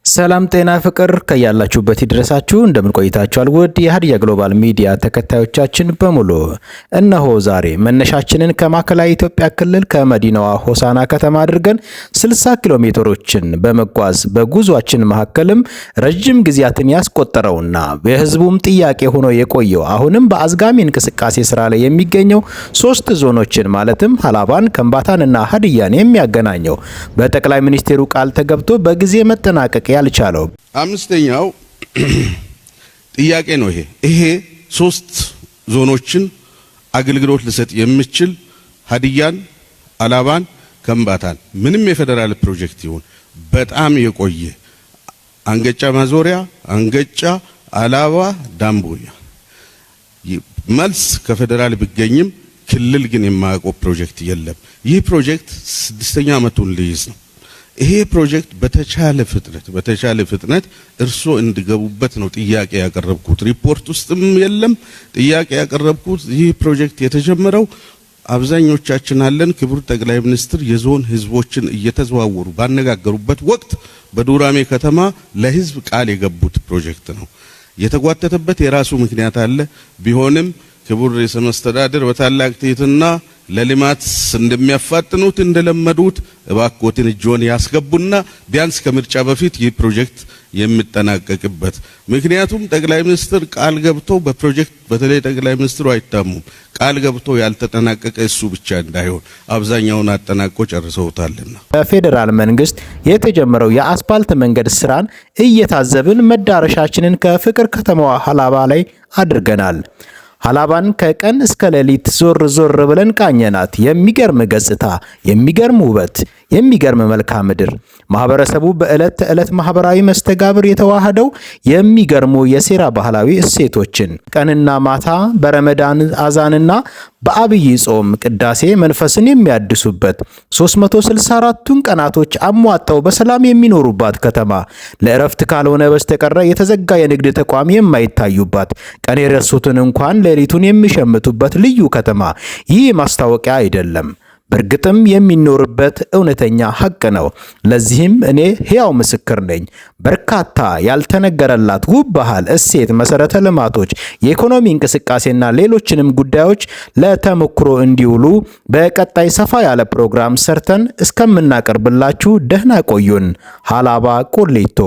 ሰላም ጤና ፍቅር ከያላችሁበት ይድረሳችሁ። እንደምን ቆይታችኋል? ውድ የሀዲያ ግሎባል ሚዲያ ተከታዮቻችን በሙሉ እነሆ ዛሬ መነሻችንን ከማዕከላዊ ኢትዮጵያ ክልል ከመዲናዋ ሆሳና ከተማ አድርገን 60 ኪሎ ሜትሮችን በመጓዝ በጉዟችን መካከልም ረጅም ጊዜያትን ያስቆጠረውና የሕዝቡም ጥያቄ ሆኖ የቆየው አሁንም በአዝጋሚ እንቅስቃሴ ስራ ላይ የሚገኘው ሶስት ዞኖችን ማለትም ሀላባን፣ ከምባታንና ሀዲያን የሚያገናኘው በጠቅላይ ሚኒስቴሩ ቃል ተገብቶ በጊዜ መጠናቀቅ ያልቻለው አምስተኛው ጥያቄ ነው። ይሄ ሶስት ዞኖችን አገልግሎት ልሰጥ የሚችል ሀዲያን፣ አላባን፣ ከምባታን ምንም የፌዴራል ፕሮጀክት ይሁን በጣም የቆየ አንገጫ ማዞሪያ፣ አንገጫ፣ አላባ፣ ዳምቦያ መልስ ከፌዴራል ቢገኝም ክልል ግን የማያውቀው ፕሮጀክት የለም። ይህ ፕሮጀክት 6ኛ ዓመቱን ሊይዝ ነው። ይሄ ፕሮጀክት በተቻለ ፍጥነት እርሶ እንዲገቡበት ነው ጥያቄ ያቀረብኩት። ሪፖርት ውስጥም የለም ጥያቄ ያቀረብኩት። ይህ ፕሮጀክት የተጀመረው አብዛኞቻችን አለን። ክቡር ጠቅላይ ሚኒስትር የዞን ህዝቦችን እየተዘዋወሩ ባነጋገሩበት ወቅት በዱራሜ ከተማ ለህዝብ ቃል የገቡት ፕሮጀክት ነው። የተጓተተበት የራሱ ምክንያት አለ። ቢሆንም ክቡር ርዕሰ መስተዳድር በታላቅ ትህትና ለልማት እንደሚያፋጥኑት እንደለመዱት እባክዎትን እጅዎን ያስገቡና ቢያንስ ከምርጫ በፊት ይህ ፕሮጀክት የሚጠናቀቅበት፣ ምክንያቱም ጠቅላይ ሚኒስትር ቃል ገብቶ በፕሮጀክት በተለይ ጠቅላይ ሚኒስትሩ አይታሙም። ቃል ገብቶ ያልተጠናቀቀ እሱ ብቻ እንዳይሆን አብዛኛውን አጠናቆ ጨርሰውታልና። በፌዴራል መንግስት የተጀመረው የአስፓልት መንገድ ስራን እየታዘብን መዳረሻችንን ከፍቅር ከተማዋ ሀላባ ላይ አድርገናል። ሀላባን ከቀን እስከ ሌሊት ዞር ዞር ብለን ቃኘናት። የሚገርም ገጽታ፣ የሚገርም ውበት፣ የሚገርም መልክዓ ምድር፣ ማህበረሰቡ በዕለት ተዕለት ማህበራዊ መስተጋብር የተዋሃደው የሚገርሙ የሴራ ባህላዊ እሴቶችን፣ ቀንና ማታ በረመዳን አዛንና በአብይ ጾም ቅዳሴ መንፈስን የሚያድሱበት፣ 364ቱን ቀናቶች አሟጠው በሰላም የሚኖሩባት ከተማ፣ ለእረፍት ካልሆነ በስተቀረ የተዘጋ የንግድ ተቋም የማይታዩባት፣ ቀን የረሱትን እንኳን ሌሊቱን የሚሸምቱበት ልዩ ከተማ። ይህ ማስታወቂያ አይደለም። በእርግጥም የሚኖርበት እውነተኛ ሐቅ ነው። ለዚህም እኔ ሕያው ምስክር ነኝ። በርካታ ያልተነገረላት ውብ ባህል፣ እሴት፣ መሰረተ ልማቶች፣ የኢኮኖሚ እንቅስቃሴና ሌሎችንም ጉዳዮች ለተሞክሮ እንዲውሉ በቀጣይ ሰፋ ያለ ፕሮግራም ሰርተን እስከምናቀርብላችሁ ደህና ቆዩን። ሀላባ ቁሊቶ።